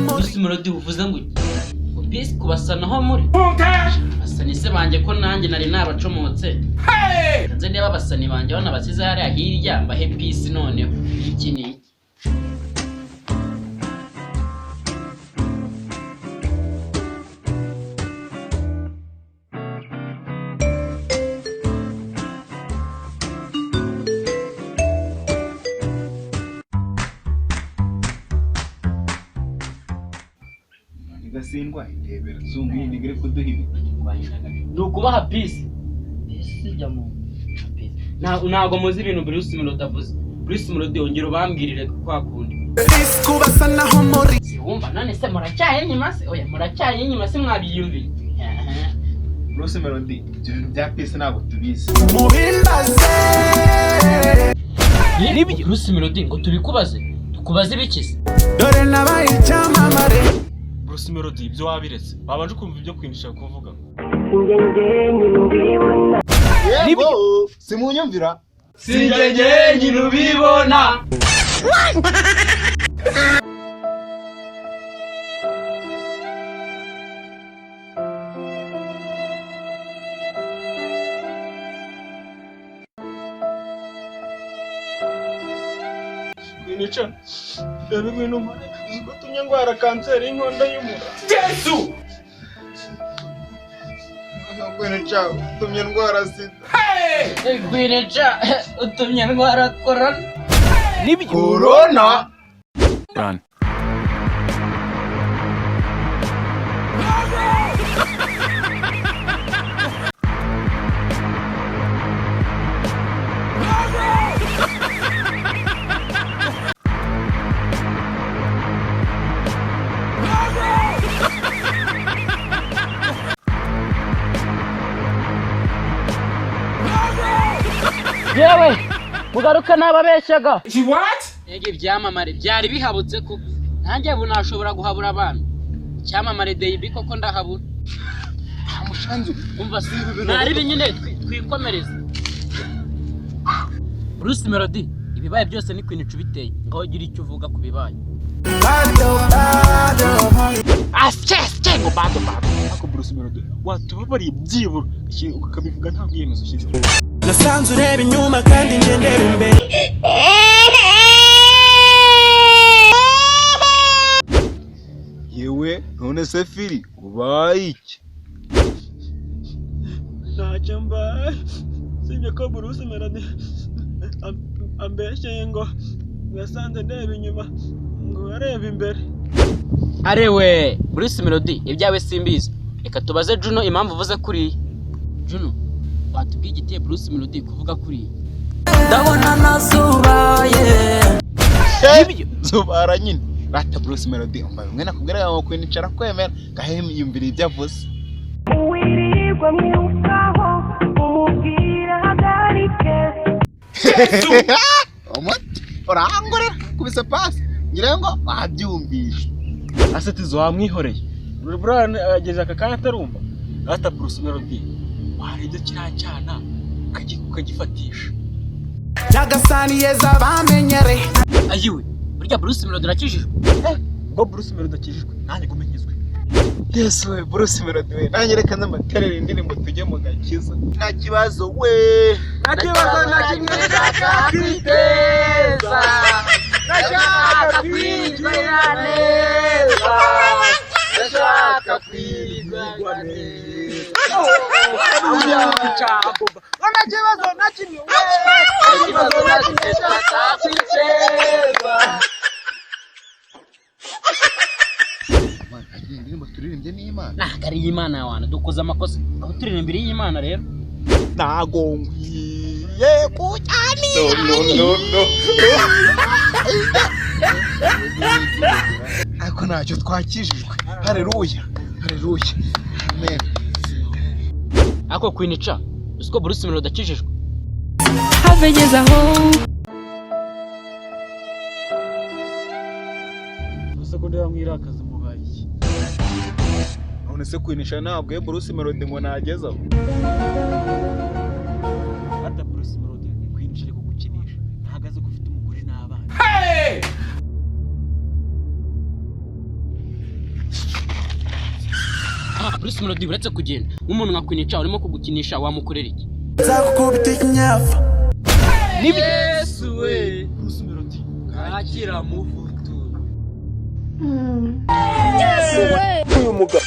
Bruce Melody uvuze ngo iki? Ngo peace kubasanaho muri basani se banjye ko nanjye nari nabacomotse. Nze ndeba abasani banjye aho nabasize hariya hirya mbahe peace noneho. Iki ni iki? Gasindwa ndebera zungu iyi nigere kuduha imiti. Ni ukubaha peace. Peace ijya mu peace. Ntabwo muzi ibintu Bruce Melody avuze. Bruce Melody ongera ubambwirire kwa kundi. Siwumva none se muracyaye inyuma se? Oya muracyaye inyuma se mwabiyumviye? Bruce Melody ibyo bintu bya peace ntabwo tubizi. Nibyo Bruce Melody ngo tubikubaze. Tukubaze ibiki se? Dore nabaye icyamamare. Bruce Melody ibyo wabiretse wabanje kumva ibyo kwinisha kuvuga. Yego simunyumvira. Sinjye nyine ubibona. Kwinica reba ibintu nkora uzi ko utumye ndwara kanseri y'inkondo y'umura. Yesu! Kwinica utumye ndwara sida. Kwinica utumye ndwara corona. Corona. Run. Yewe mugaruka n'ababeshyaga. Ega ibyamamare byari bihabutse koko. Nanjye ubu nashobora guhabura abantu. Icyamamare Deybi koko ndahabura. Mushanzu Umva se nari nyine twikomereze. Bruce Melody ibibaye byose ni Queen ubiteye. Ngaho gira icyo uvuga ku bibaye. Asye asye ngo bado bado. Ariko Bruce Melody watubabariye byibura ukabivuga nta bwiyemezo ushyize. Nasanze ureba inyuma kandi njye ndeba imbere. Yewe none se Fili ubaye iki? Ntacyo mbaye usibye ko Bruce Melody ambeshyeye ngo yasanze ndeba inyuma ngo areba imbere. Arewe Bruce Melody ibyawe simbizi. Reka tubaze Juno impamvu uvuze kuriya. Juno watubwiye igiteye Bruce Melody kuvuga kuriya. Ndabona nazubaye. Zubara nyine. Rata Bruce Melody umva bimwe nakubwira ngo kwinica arakwemera gahe yumvira ibyo avuze. Wirirwa mwirukaho umubwira ahagarike. Umuti urangorera kubise pasi ngira ngo wabyumvishe. Asetizo wamwihoreye. Brian ageze aka kanya atarumva. Rata Bruce Melody warebye kiriya cyana ukagifatisha. Nyagasani yeza bamenyere. Ayiwe burya Bruce Melody urakijijwe. Ubwo Bruce Melody akijijwe nanjye gume nkizwe. Yesu we Bruce Melody we nanjye reka nzamaterere indirimbo tujye mu gakiza. Nta kibazo we. Nta kibazo na kimwe nshaka kwiteza. Ndashaka kwigwa neza. Ndashaka kwigwa neza. Nta kibazo na kimwe we. Nta kibazo na kimwe nshaka kwiteza. Indirimbo turirimbye n'Imana. Ntabwo ari iy'Imana wana dukoze amakosa. Aho turirimbira iy'Imana rero. Ntago nkwiye kujyana. No no no. Ariko ntacyo twakijijwe. Haleluya. Haleluya. Amen. Ako Queen Cha, uzi ko Bruce Melody akijijwe? Have ngeze aho. Gusa ko ndeba mwirakaza mubaye iki? None se kwinisha ntabwo Bruce Melody ngo nagezaho. Rata Bruce Melody kwinisha ari kugukinisha. Ntabwo azi ko Bruce Melody, uretse kugenda, nk'umuntu nka Queen Cha urimo kugukinisha, wamukorera iki? Nzagukubita ikinyafu. Yesu we! Bruce Melody. Kakira muvutu. Yesu we. Uyu mugabo.